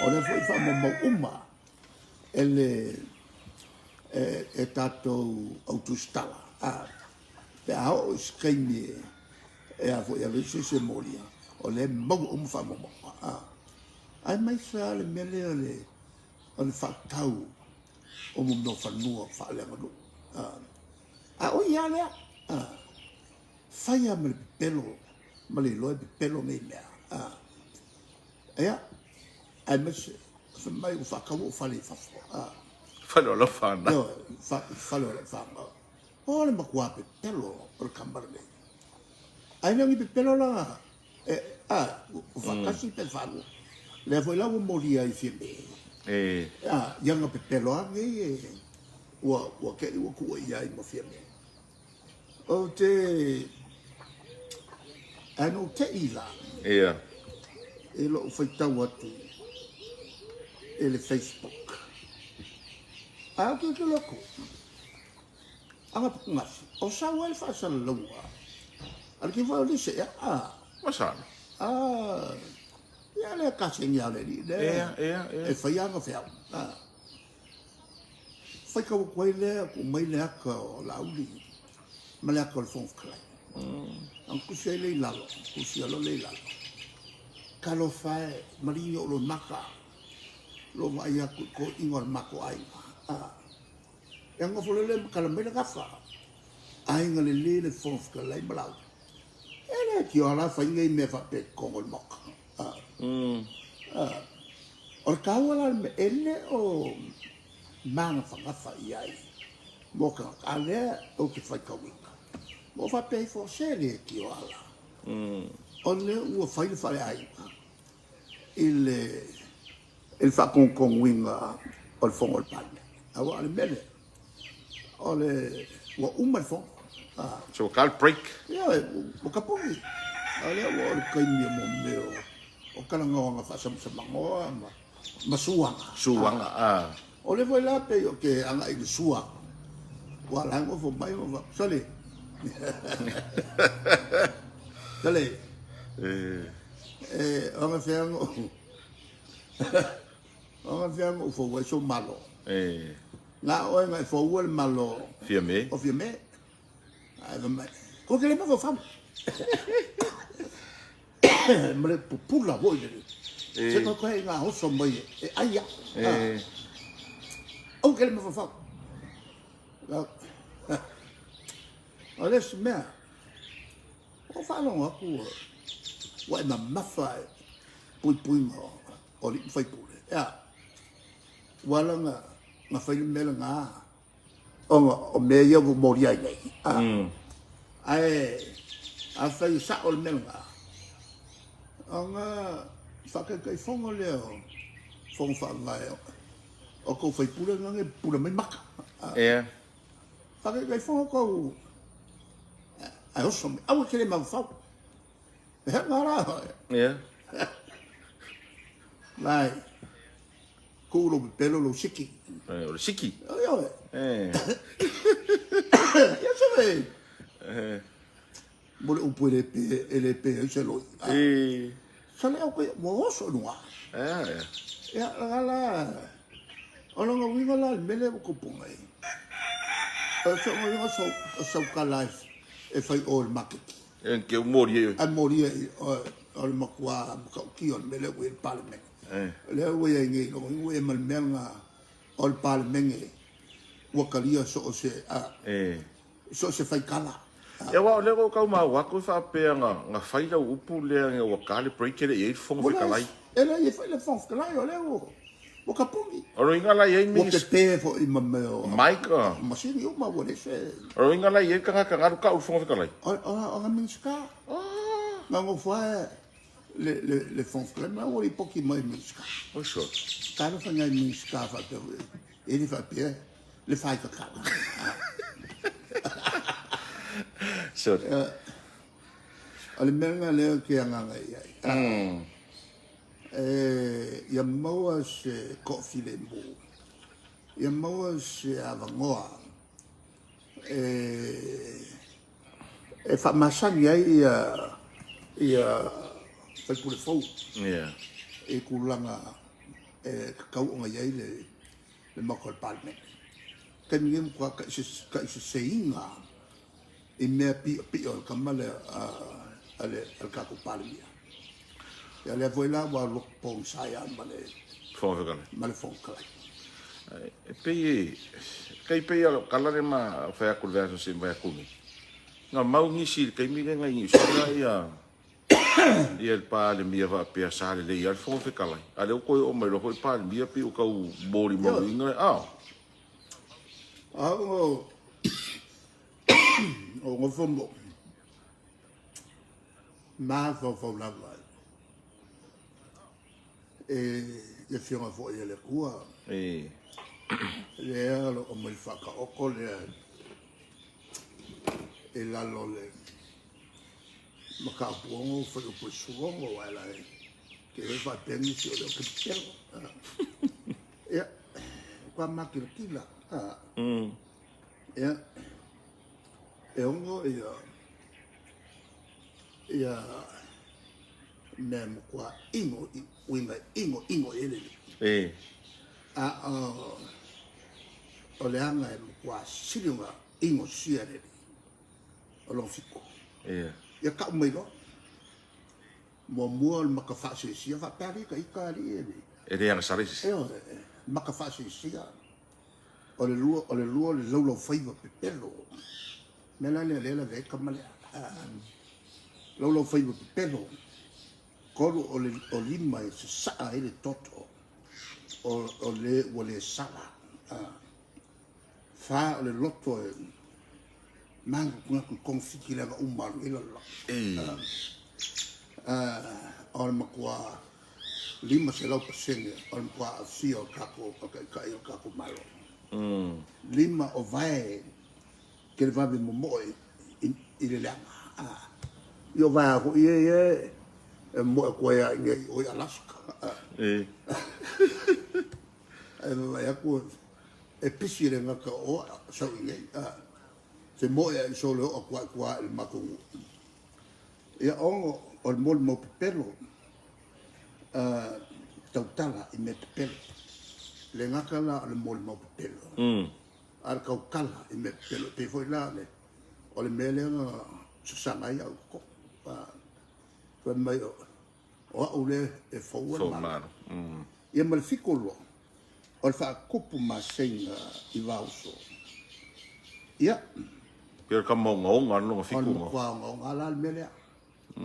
O lea foi e faamaumau uma e le e tatou au tusitala, a, pe a oo i se taimi e a foi e alu ai se isi e molia, o lea e maua uma faamaumauga, a. Aemaise lava le mea lea o le faatau o mo mea o fanua faaleaganuu, a. A o i lava lea, a, fai lava ma le pepelo ma le iloa e pepelo nei mea, a. Ia, aemaise fai mai ua faatau ou fale i fafo, a. Fale o lau fanau. Ioe, fale o lau fanau. O le matua pepelo o le tama lenei. Ae le o ni pepelo la, e, a, ua faatasi pe faalua. Lea foi la ua molia ai Fiame. E. A, ia na pepelo lava nei e, ua, ua te i ua tuua i ai ma Fiame. Ou te, ae na ou te i la. Ia. I lou faitau atu i le Facebook. Ae ou te tilotilo atu, aga pugasi, o sau ai le faasalalauga a le kei foi o lise, ia, a. Masalo. A, ia lea kasegi a le alii lea. Ia, ia, ia. E fai ana feau. A. Faitau atu ai lea, tuu mai le ata o Laauli ma le ata o le Fofoga Fetalai. Ona tusi ai lea i lalo, tusi loa lea i lalo. Talofa e, maligi ou loimata, lou vaai atu i toeaiina o le matou aiga. Ia nofo loa lea ma tala mai le gafa, aiga lelei le Fofoga Fetalai ma Laauli. E le tioa la fai nei mea faapea i totonu o le Maota. O le taua la o le mea, e le o magafagafa i ai mo tagata, a o lea ou te faitauina, ma ou faapea ifo, se le tioa la. O lea ua fai le faleaiga i le i le faatonutonuina o le Fono a le Palemene. Aua o le mea lea, o le, ua uma le Fono. So ua ta le break. Ioe, ua tapuni. A o lea ua oo le taimi o mo mea o talanoaga faasamasamagoa ma suaga. Suaga, a. O lea foi la pei ou te agai i le sua, aua o la e nofo mai ma faapea, sole, sole, e, o gafea na ou, o gafea na ou fou ai sou Malo. E. Na oe na e foua le Malo. Fiame. O Fiame. Ae fai mai, Ua te le mafaufau. Ma le pupula foi le. Se koe koe i ngā oso mai e ai au. E. Aua ke le mafaufau. O le isi mea, ua faalogo atu ua e mamafa i puipuiga o alii ma faipule. Ea, ua ala ona fai le mea lena ona o mea ia ua molia ai nei. Ae afai e sao le mea lena, ona faataitaifono lea o Fono Faavae o tou faipule na e pupula mai maka. Ea. Faataitaifono tou ae oso mai, aua e te le mafaufau. E hea ngā rā hoi. Ea. Lai, tuu lou pepelo lou siki. O le siki? Ioe. E. Ia se le. Mo le upu e le pe, e le pe ai se loi. E. Sa le au koe, ua oso i luga. Ea, ea. Ia, la la, o lona uiga la le mea lea ua tupu nei. O se uiga o sau tala e fai o i le maketi. E ke u mori e. Ae mori e o le matua matautia o le mea lea ua i ai le Palemene. O lea ua i ai nei, lona uiga ua i ai ma le mea lena o le Palemene ua talia so o se, so o se faitala. Ia aua o lea ua ou tau maua atu e faapea na fai lau upu lea ina ua ta le break e le i ai le Fofoga Fetalai. E leai e fai le Fofoga Fetalai o lea ua ua tapuni. O lona uiga la e i ai Ua pepe foi ma mea o Mic a. Masini uma ua leai se. O lona uiga la e i ai le tagata na alu tau i le Fofoga Fetalai. O na Minisita. Na nofo lava le Fofoga Fetalai ma ua lipoti mai i Minisita. Oi sole. Talofa i nai Minisita faapea foi e le faapea le faikakala. Sole. O le mea lena lea ou te agaga i ai. Ia maua se toafilemu, ia maua se avanoa e faamasani ai ia faipule fou i tulaga. E tatau ona i ai le le Maota o le Palemene. Taimi nei matua ta'iseseina i mea pi'opi'o o le tama lea a le tatou Palemia. Ia lea foi la ua alu atu pogisa ia ma le Fofoga Fetalai. Ma le Fofoga Fetalai. E pei e tai pei a o tala le ma fai atu le vaiaso se vaiaso nei. Na mau nisi i le taimi lea na i Niu Sila ia ia le Palemia faapea sa lelei lava le Fofoga Fetalai, a o lea ua toe oo mai loa foi le Palemia pei ua tau molimauina, a. A o o nofo mo mafaufau lava e le Afioga foi a le Atua. Lea o lo o aumai faataoto lea i lalo o le mataupu 6 fuaiupu 16, aua e lae te i faapea nisi o lea ou te pepelo. Ia, ua makilatila. Ia, e ono ia ia mea matua ino, uiga ino ino i le E. A o o le aga e matua sili ona ino sia le o lona fitu. Ia. Ia tau mai loa. Muamua o le maka faasesia faapea alii ta ita alii e le. E le agasala i se isi. Ioe, maka faasesia. O le lua, o le lua o le laulaufaiva pepelo. Mea la lea lea lavea ai tama lea. Laulaufaiva pepelo. Tolu o le o lima e sasaa ai le toto o, o le ua le sala. Fa o le loto e manatunatu i togafiti leaga uma o lenei lalolagi. O le matua 500% o le matua aafia o tatou o taitai o le tatou Malo. Lima o vae televave momoe i le leaga. Ia o vae foi ia ia e momoe atu ai lava i inei o i Alaska. Ae vaavaai atu e pisi le gata o oa sau i inei, a femoe ai solo e oo atu lava i tua i le matou nuu. Ia ono o le molimau pepelo, tautala i mea pepelo. Le gata la o le molimau pepelo, a o le tautala i mea pepelo. E pei foi la o le mea lea na sasaga ai au i totonu. Fai mai o au lea e foua le Malo. Ia ma le fitu loa, o le faatupu maseiga i Vauso. Ia. Pei o le tama ogaoga lava lona fitu. O le matua ogaoga la le mea lea. O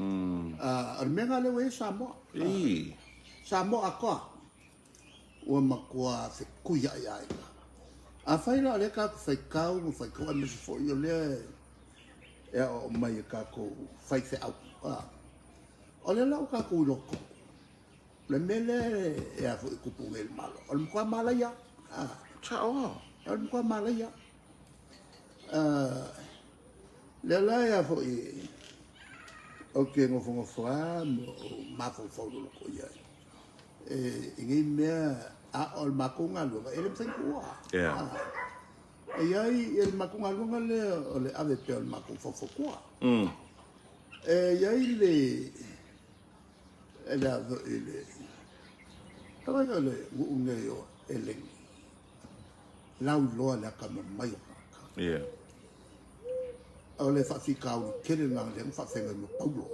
le mea lena lea ua i ai Samoa. Samoa atoa ua matua fetuiai aiga. Afai la o lea tatou te faitau ma faitau aemaise foi o lea e aoao mai e tatou faifeau, o lea la ua tatou iloa tonu le mea lea e a foi e tupu nei i le Malo, o le matua malaia. Sao lava. O le matua malaia. Lea la e a foi ou te nofonofo lava ma ou mafaufau loloto i ai i nei mea, a o le matou galuega e le mafai ona tuua. E i ai le matou galuega lea o le ave pea o le matou faufautua. E i ai le le a foi le talu ai o le nuu nei o Eleni, lauiloa le atamamai o tagata. O le faafitauli tele lena lea na faafeagai ma Paulo.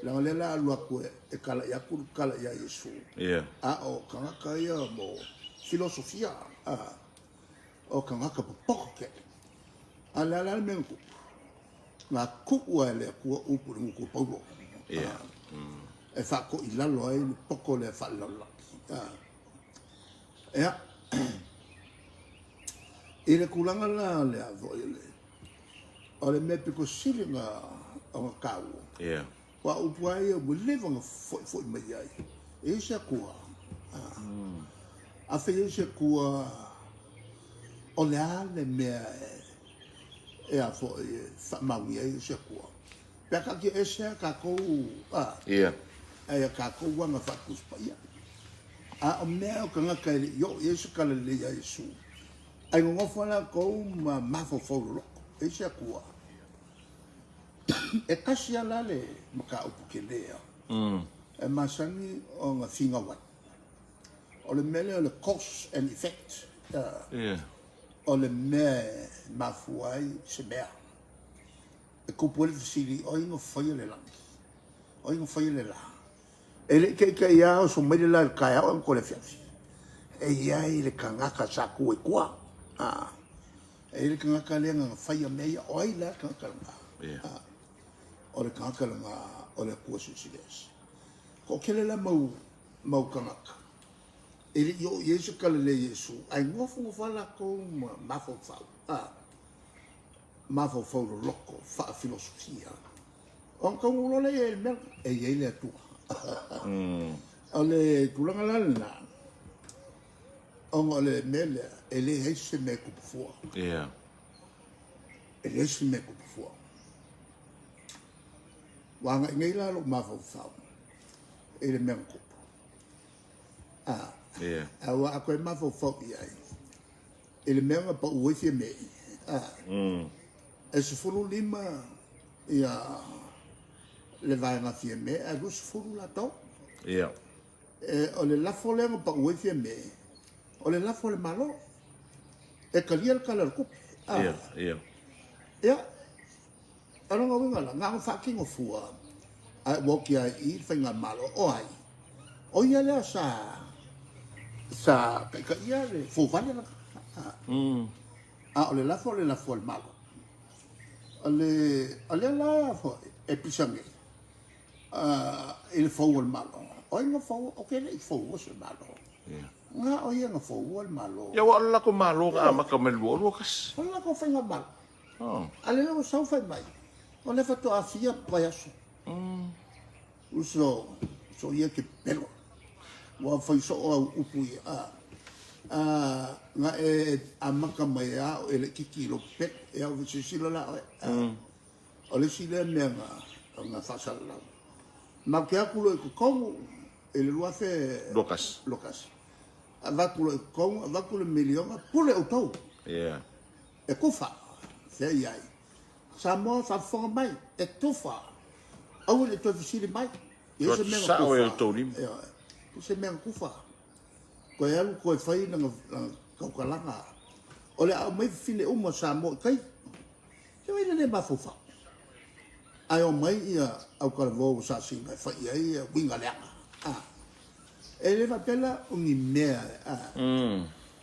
Leaga o lea o le a alu atu e talai atu le tala ia Iesu. A o tagata ia mo filosofia, o tagata popoto tele. A o le a la le mea na tupu? Na tuu lava e le Atua upu i le gutu o Paulo e faatoilalo ai le poto lea faalelalolagi. Ia, i le tulaga la lea foi o le mea pito sili ona taua, aua o upu lava ia ua leva ona foifoi mai ai, e i ai se Atua. Afai e i ai se Atua, o le a le mea e a foi e faamaonia ai se Atua? Pe a taatia ese a tatou, a, ae a tatou aga faatusi paia. A o mea o tagata e le i oo i ai se tala lelei ia Iesu, ae nonofo latou ma mafaufau loloto, e i ai se Atua. E tasi lava la le mataupu tele e masani ona finau ai. O le mea lea o le cause and effect. O le mea e mafua ai se mea. E kupu ai le fesili, o ai na faia le lagi? O ai na faia le la? E le i teitei lava oso mai le la i le taeao ae ua le afiafi. E i ai le tagata sa tu ai tua. E i ai le tagata lea na faia mea ia. O ai la le tagata lena? O le tagata lena o le Atua Silisili Ese. Toatele la mau, mau tagata e le i oo i ai se tala lelei a Iesu, ae nofonofo lava latou ma mafaufau, mafaufau loloto, faafilosofia. Ona taunuu loa lea i le mea e i ai le Atua. O le tulaga la lena, ona o le mea lea, e leai se mea e tupu fua. E leai se mea e tupu fua. Ua agai nei la lou mafaufau i le mea na tupu. Aua a toe mafaufau i ai i le mea na pau ai Fiamē, e 15 ia le vaega Fiamē ae 20 latou. O le lafo lea na pau ai Fiamē, o le lafo a le Malo e talia le Tala o le Tupe. Ia, O lona uiga la, na ona faatino fua ae ua oti lava i i le faigamalo. O ai? O ia lea sa sa taitaia le fouvale lana. A o le lafo o le lafo a le Malo. O le o lea la foi e pisa nei i le fou o le Malo. O ai na foua? Ou te le i foua se Malo. Na o ia na foua le Malo. Ia ua o le latou Malo na amata mai le 2021. O le latou faigamalo. A lea ua sau fai mai, o lea faatoa fia vaiaso. Uso, so ia ke pepelo. Ua fai soo au upu ia. Na e amata mai a o e laititi i lou pepelo. E au silasila la oe. O le isi lea mea na, na faasalalau. Matou te atu loa i totonu i le 2021. 21. Avatu loa i totonu, avatu le miliona, pule outou. Yeah. E tufa, fea i ai? Samoa faafofoga mai, e tufa. Aua ne i toe fesili mai. E i ai se mea na tufa. Ioe. E se mea na tufa. Toe alu toe fai lana tautalaga. O le a aumai fafine uma o Samoa i tai. Se ai le le mafaufau. Ae omai ia autalavou o Sasina e fai i ai ia uiga leaga. E le faapea la o ni mea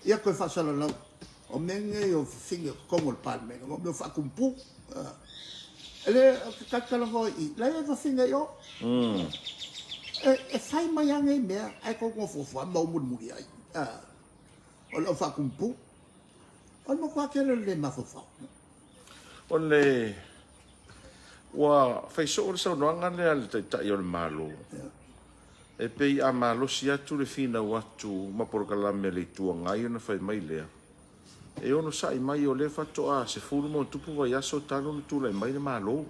ia toe faasalalau. O mea nei o fafine o totonu o le Palemene, o mea o faatupu. E le, ou te talatalanoa i i, la e i ai fafine i o. E fai mai lava nei mea, ae tou nofonofo lava ma ou mulimuli ai. O le au faatupu. O le matua tele o le le mafaufau. O le Ua fai soo le saunoaga lea a le Taitai o le Malo, e pei a malosi atu le finau atu ma polokalame a le Itu Agai ona fai mai lea, e onosai mai o lea faatoa 10+ vaiaso talu ona tulai mai le Malo.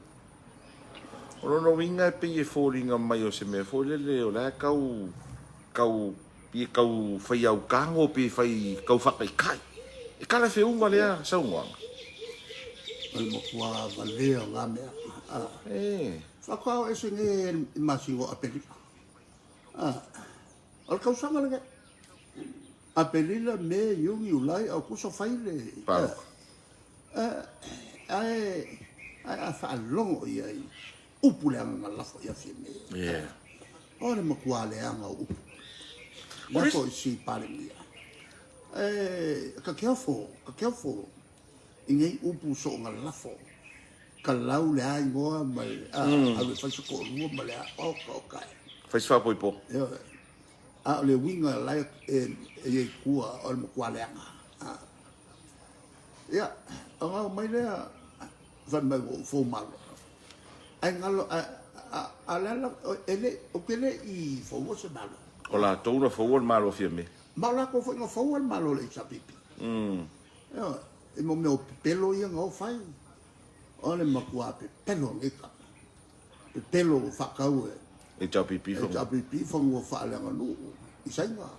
O lona uiga e pei e foliga mai o se mea foi lele o la e tau tau Pei e tau fai autago pe fai tau faataitai. E talafeuga lea saunoaga. O le matua valea o na mea. Faatoa o ese nei i masina o Aperila. O le tausaga lenei. Aperila, Me, Iuni, Iulai, Aokuso fai le palota. Ae a faalogo i ai upu leaga na lafo ia Fiamē. Yeah. O le matua leaga o upu. Lafo i Sui Palemia. E, ka careful, ka careful i nei upu so nga lafo. Ka lau le a ingoa ma le, a, alu e fai se toalua ma le a, oka, oka e. Fai se faapoipo. Ioe. A o le uiga la e, e, e i ai tua o le matua leaga. A. Ia, ona oo mai lea, fai mai ua ou fou malo. Ae galo, a, a, a le ala, e le, ou te le i foua se malo. O latou na foua le malo a Fiamē. Ma o latou foi na foua le malo o le HRPP. Ioe, i mo mea o pepelo ia na o fai. O le matua pepelo o nei tama. Pepelo ua faatau e HRPP fanua. HRPP fanua faaleaganuu i Saina.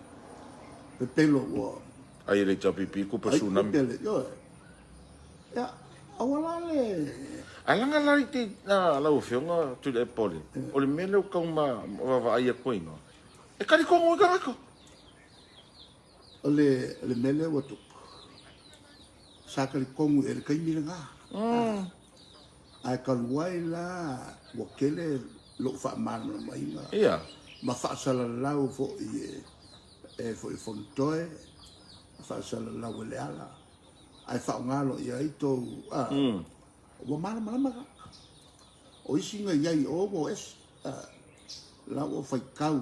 Pepelo ua Ai e le HRPP kupa ai tsunami. kupe le, ioe. Ia, aua la le Ae laga la i te lau Afioga Tuilaepa Pauline, o le mea lea ua tau ma vaavaai atu ai iga, e talitonu ai tagata. O le, le mea lea ua tupu, sa talitonu i le taimi lena. Ae talu ai la ua tele lou faamalamalamaina Ia. ma faasalalau foi e, e foi Fonotoe, faasalalau e Leala, ae faaaoga loa i ai tou, a, ua malamalama tagata. O isi na i ai i o ua o ese, a, la ua faitau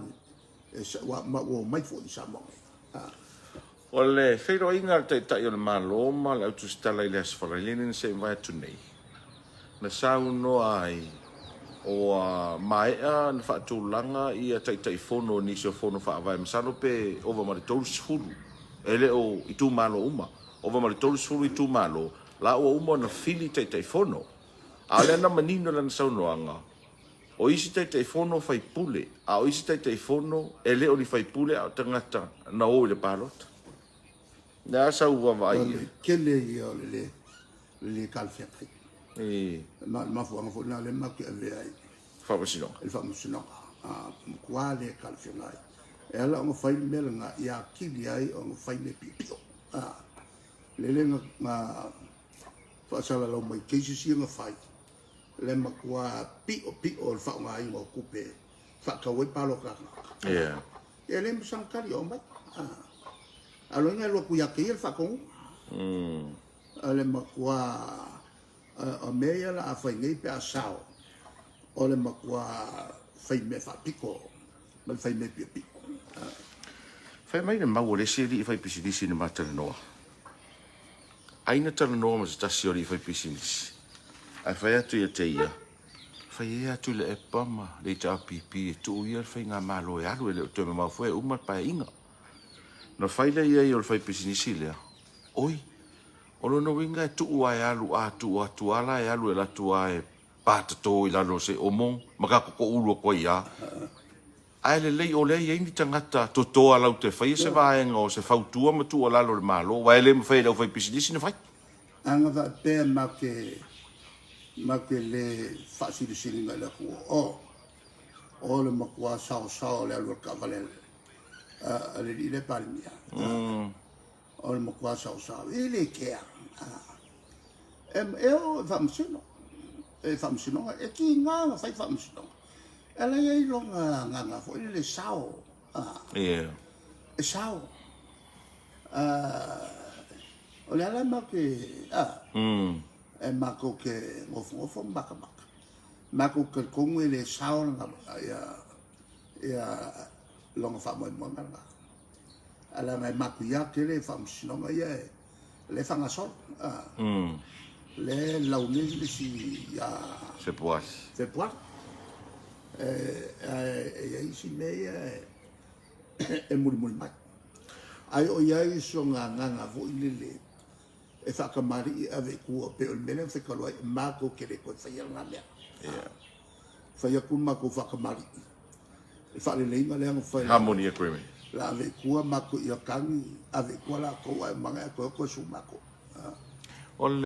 e, ma ua omai foi i Samoa nei. A. O le feiloaiga a le Taitai o le Malo ma le Autusitala i le Aso Faraile lea na se i mavae atu nei, na saunoa ai ua maea ona faatulaga ia Taitaifono o nisi o Fono Faavae, masalo pe ova ma le 30, e le o itumalo uma, ova ma le 30 itumalo, la ua uma ona fili Taitaifono. A o lea na manino i lana saunoaga, O isi Taitaifono faipule, a o isi Taitaifono e le o ni faipule a o tagata na o i le palota. O le a sau vaavaai i ai? O le tele ia o le le talafeagai. Ma o le mafuaaga foi lena lea matou te avea ai Faamasinoga. I le Faamasinoga. A matua le talafeagai. E ala ona fai le mea lena ia atili ai ona fai mea piopio. Lele na faasalalau mai cases ia na fai, le matua piopio o le faaaogaina o tupe e faatau ai palota a tagata. Yeah. E le ma tali o mai. A loina e alu atu ia te ia le faatonuga. O le matua o mea ia la a fai nei pe a sao, o le matua fai mea faapito ma le fai mea piopio. Fai mai le mau o le isi alii faipisinisi na ma talanoa. Ai na talanoa ma se tasi o alii faipisinisi, ae fai atu ia te ia, Fai ia atu i le EPA ma le HRPP e tuu ia le faigamalo e alu, e le o toe mamao foi e uma le paeaiga. Na fai lea i ai o le faipisinisi lea, Oi, o lona uiga e tuu lava e alu, a tuu atu lava la e alu e alu atu lava e patato i lalo o se omo ma tatou toulu atu ai lava. Ae lelei o lea e i ai ni tagata totoa latou te faia se vaega o se fautua ma tuualalo i le Malo, aua e le mafai e le aufaipisinisi ona fai. A na faapea matou te le faasilisiliga i le atunuu, o, o le matua saosao o le alu a le taavale a le alii lea Palemia. O le matua saosao, e le kea. E oo i faamasino, e faamasinoga, e tiga ona fai faamasinoga. E ala i ai lona agaga foi lele e sao. Yeah. E sao. O le ala matou te, e matou te nofonofo ma matamata. Matou te talitonu e le sao lana, ia, ia lona faamoemoega lena. Ae leaga e matuia tele faamasinoga ia e lea e faagasolo. Lea e lau nei le isi ia Fepuari. Fepuari. Ae i ai isi mea ia e mulimuli mai. Ae o i ai sona agaga foi lele e faatamalii e ave i tua pei o le mea lea na fai talu ai, matou te le toe faia lena mea. Fai atu le matou faatamalii, le faaleleiga lea na fai. Harmony Agreement. La ave i tua matou ia tagi, ave i tua latou ae omai ae toe o toe sue matou. O le.